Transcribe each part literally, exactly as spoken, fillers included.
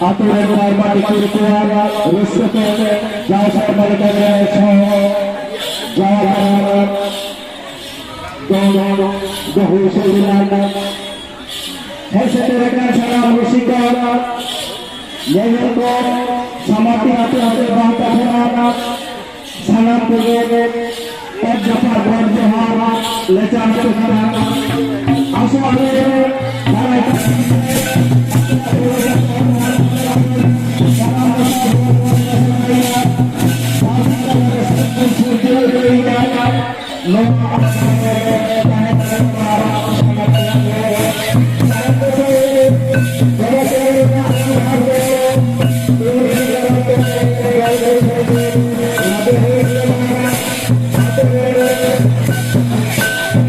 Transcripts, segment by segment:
ᱟᱹᱛᱩ ᱨᱮᱱ ᱟᱭᱢᱟ ᱴᱤᱠᱤᱴ ᱠᱚᱣᱟᱜ ᱨᱟᱹᱥᱠᱟᱹ ᱛᱮ ᱡᱟᱣ ᱥᱮᱨᱢᱟ ᱞᱮᱠᱟᱜᱮ ᱱᱮᱥ ᱦᱚᱸ ᱡᱟᱣ ᱥᱮᱨᱢᱟ ᱫᱚ ᱫᱚ ᱦᱩᱭ ᱥᱟᱹᱛ ᱮᱱᱟ᱾ ᱦᱮᱡ ᱥᱮᱴᱮᱨ ᱟᱠᱟᱱ ᱥᱟᱱᱟᱢ ᱨᱩᱥᱤᱠᱟ, ᱧᱮᱧᱮᱞ ᱠᱚ, ᱥᱟᱢᱟᱝ ᱟᱹᱛᱩ ᱟᱹᱛᱩ ᱵᱟᱝ ᱛᱟᱦᱮᱱᱟ, ᱥᱟᱱᱟᱢ ᱠᱚᱜᱮ ᱮᱠ ᱡᱚᱯᱟᱜ ᱜᱚᱰ ᱡᱚᱦᱟᱨ ᱞᱮ ᱪᱟᱞ ᱟᱠᱚ ᱠᱟᱱᱟ᱾ ᱟᱥᱚᱜ ᱟᱞᱮ ᱫᱟᱨᱟᱭ ᱠᱟᱱ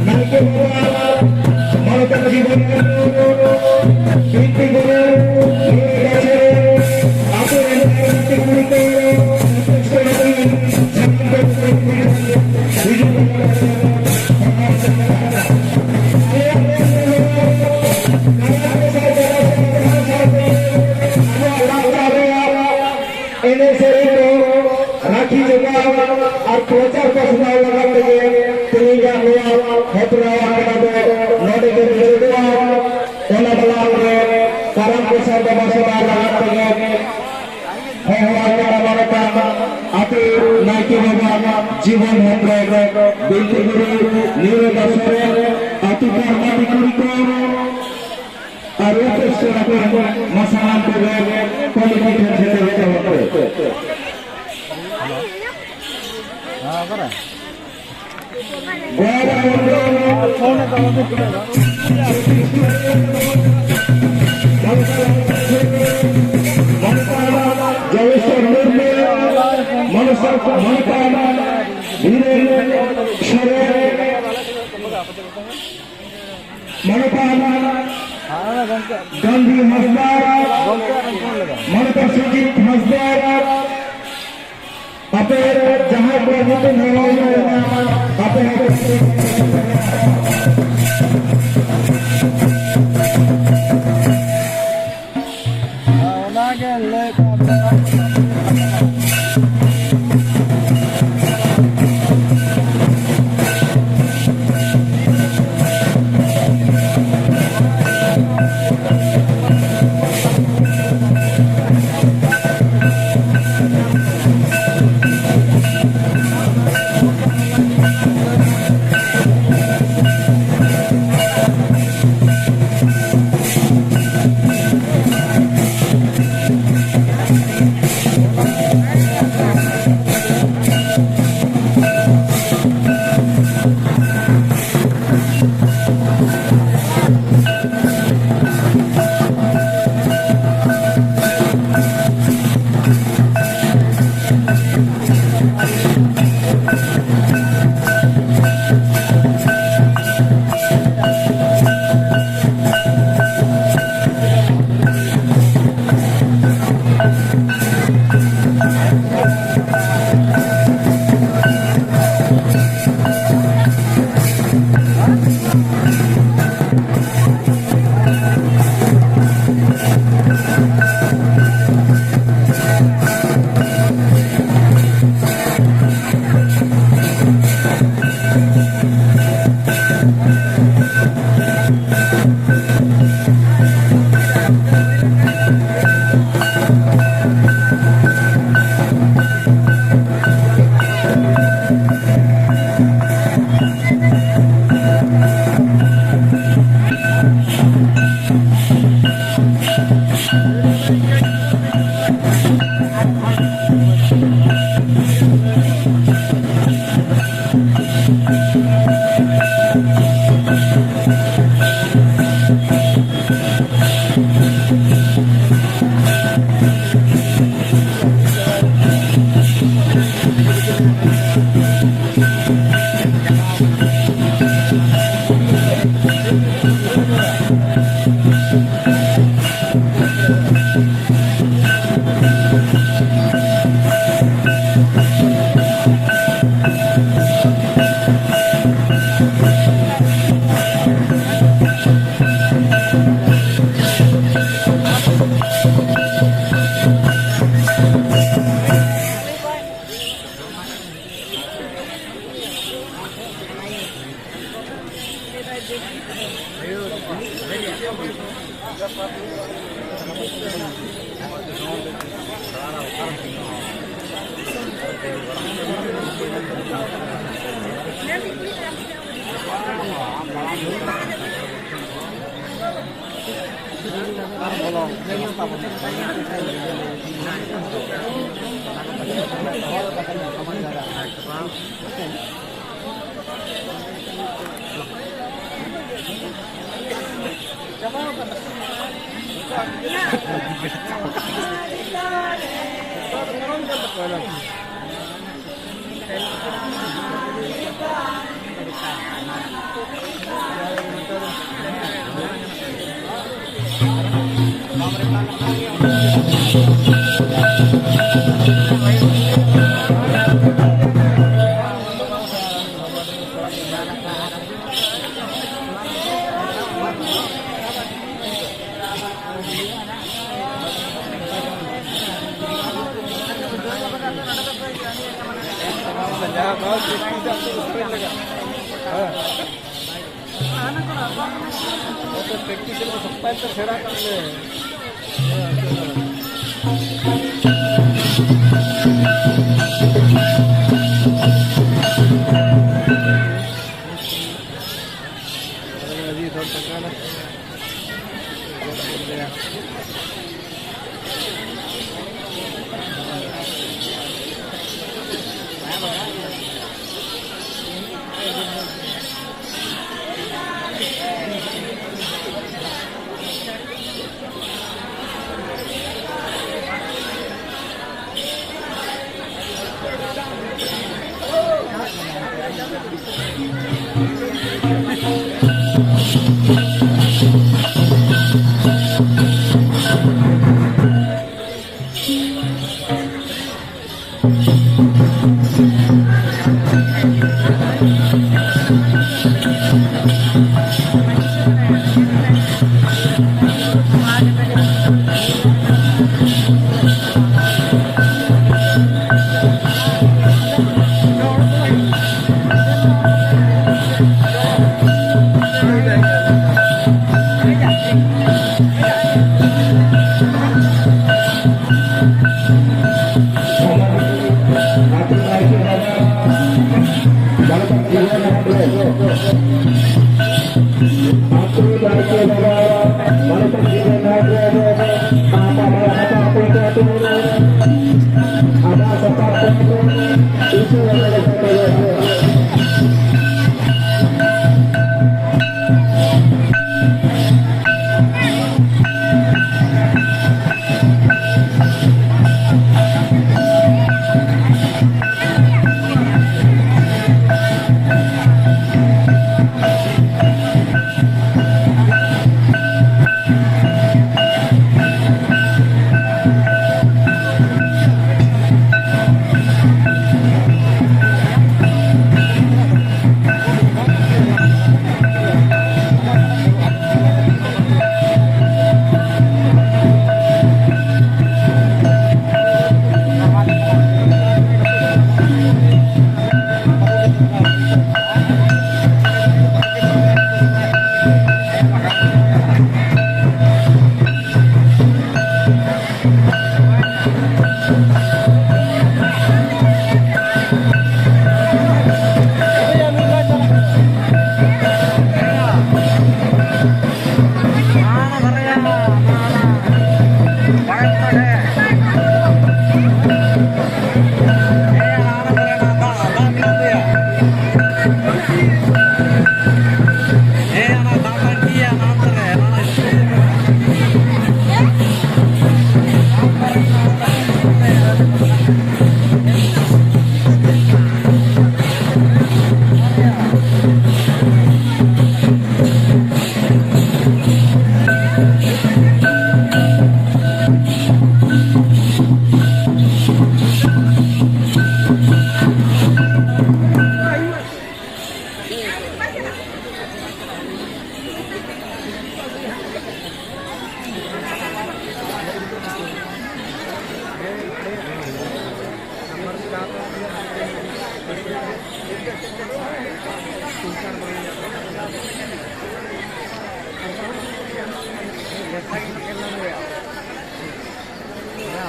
ᱱᱟᱭᱠᱮ ᱵᱟᱵᱟ, ᱢᱚᱬᱮ ᱠᱚ ᱢᱟᱹᱡᱷᱤ ᱵᱟᱵᱟ, ᱵᱤᱱᱛᱤ ᱜᱩᱨᱩ, ᱢᱚᱬᱮ ᱜᱟᱪᱷᱮ, ᱟᱹᱛᱩ ᱨᱮᱱ ᱵᱤᱱᱛᱤ ᱜᱩᱨᱩ ᱠᱚ, ᱥᱟᱱᱟᱢ ᱠᱚ ᱦᱤᱡᱩᱜ ᱠᱟᱱᱟ᱾ ᱟᱞᱮᱭᱟᱜ ᱱᱚᱣᱟ ᱠᱟᱨᱟᱢ ᱜᱚᱸᱥᱟᱭ ᱵᱟᱵᱟ ᱥᱮ ᱡᱟᱦᱟᱸ ᱥᱟᱶᱛᱮ ᱟᱵᱚᱣᱟᱜ ᱞᱟᱠᱪᱟᱨ ᱨᱮᱭᱟᱜ ᱮᱱᱮᱡ ᱥᱮᱨᱮᱧ ᱫᱚ ᱨᱟᱹᱠᱷᱤ ᱡᱚᱜᱟᱣ ᱟᱨ ᱯᱨᱚᱪᱟᱨ ᱯᱟᱥᱱᱟᱣ ᱞᱟᱹᱜᱤᱫ ᱛᱮᱜᱮ ᱛᱮᱦᱮᱧᱟᱜ ᱱᱚᱣᱟ ᱦᱮᱯᱨᱟᱣ ᱟᱠᱷᱲᱟ ᱫᱚ ᱱᱚᱰᱮ ᱜᱮ ᱢᱩᱪᱟᱹᱫᱚᱜᱼᱟ᱾ ᱚᱱᱟ ᱢᱟᱲᱟᱝ ᱨᱮ ᱠᱟᱨᱟᱢ ᱜᱚᱸᱥᱟᱭ ᱵᱟᱵᱟ ᱥᱮᱵᱟ ᱞᱟᱹᱜᱤᱫ ᱛᱮᱜᱮ ᱦᱚᱦᱚ ᱟᱠᱟᱱᱟ ᱢᱟᱱᱚᱛᱟᱱ ᱟᱹᱛᱩ ᱱᱟᱭᱠᱮ ᱵᱟᱵᱟ ᱡᱤᱵᱚᱱ ᱦᱮᱢᱵᱨᱚᱢ, ᱵᱤᱱᱛᱤ ᱜᱩᱨᱩ ᱱᱤᱨᱚᱫᱟ ᱥᱚᱨᱮᱱ, ᱟᱹᱛᱩ ᱯᱟᱨᱢᱟᱴᱤ ᱠᱩᱲᱤ ᱠᱚ, ᱟᱨ ᱩᱯᱟᱹᱥ ᱠᱚᱲᱟ ᱠᱚ ᱢᱟᱥᱟᱝ ᱠᱚᱜᱮ ᱠᱚᱢᱤᱴᱤ ᱴᱷᱮᱱ ᱥᱮᱴᱮᱨ ᱦᱚᱴᱚ ᱠᱟᱛᱮ᱾ ᱜᱚᱲᱟ ᱢᱚᱱᱰᱚᱞ, ᱡᱚᱜᱮᱥᱣᱚᱨ ᱢᱩᱨᱢᱩ, ᱢᱚᱱᱤᱥᱚᱨ ᱢᱚᱱᱤᱯᱟᱞ, ᱵᱤᱨᱮᱱ ᱥᱚᱨᱮᱱ, ᱢᱚᱱᱚᱛᱟᱱ ᱜᱟᱱᱫᱷᱤ ᱦᱟᱸᱥᱫᱟ, ᱢᱚᱱᱚᱛᱟᱱ ᱥᱩᱡᱤᱛ ᱦᱟᱸᱥᱫᱟ, ᱟᱯᱮ ᱡᱟᱦᱟᱸᱭ ᱠᱚ ᱧᱩᱛᱩᱢ ᱦᱚᱦᱚ ᱦᱩᱭᱩᱜ ᱠᱟᱱᱟ, ᱟᱯᱮ ᱦᱚᱸ ᱚᱱᱟᱜᱮ ᱞᱟᱹᱭ ᱯᱨᱮᱠᱴᱤᱥ ᱨᱮ ᱥᱚᱠᱛᱟ ᱛᱮ ᱥᱮᱬᱟ ᱠᱟᱜ ᱢᱮ᱾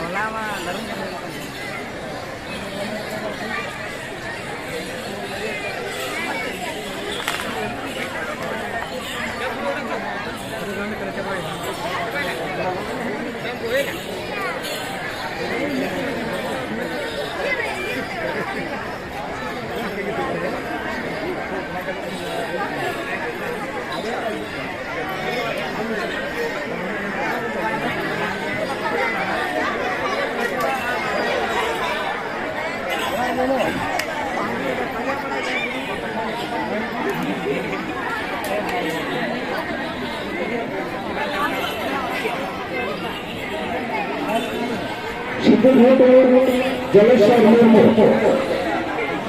ᱦᱚᱞᱟ ᱢᱟ ᱫᱟᱨᱩᱱ ᱜᱮ ᱦᱩᱭᱩᱜ ᱠᱟᱱ ᱛᱟᱦᱮᱸ᱾ ᱥᱤᱫᱩ ᱜᱷᱩᱴᱩ ᱡᱚᱞᱮᱥᱚᱨ ᱢᱩᱨᱢᱩ,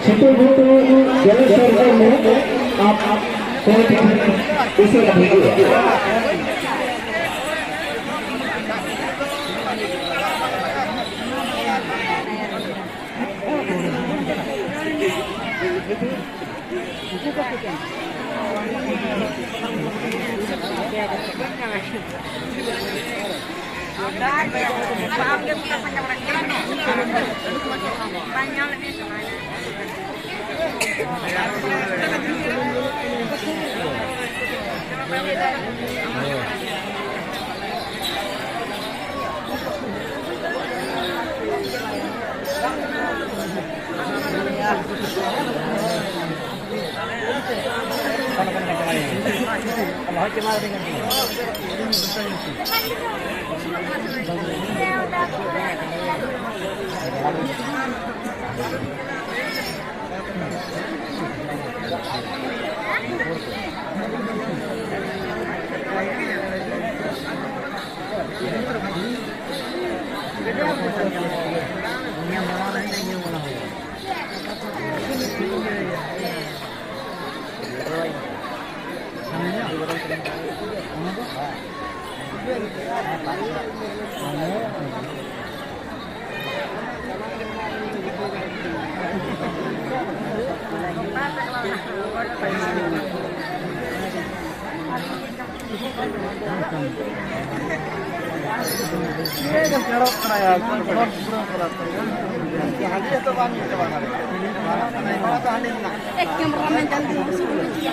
ᱥᱤᱫᱩ ᱜᱷᱩᱴᱩ ᱡᱚᱞᱮᱥᱚᱨ ᱢᱩᱨᱢᱩ, ᱟᱯ ᱠᱚᱢᱤᱴᱤ ᱩᱥᱟᱹᱨᱟ ᱦᱤᱡᱩᱜᱼᱟ᱾ एक कैमरा मैन जल्दी शुरू कीजिए।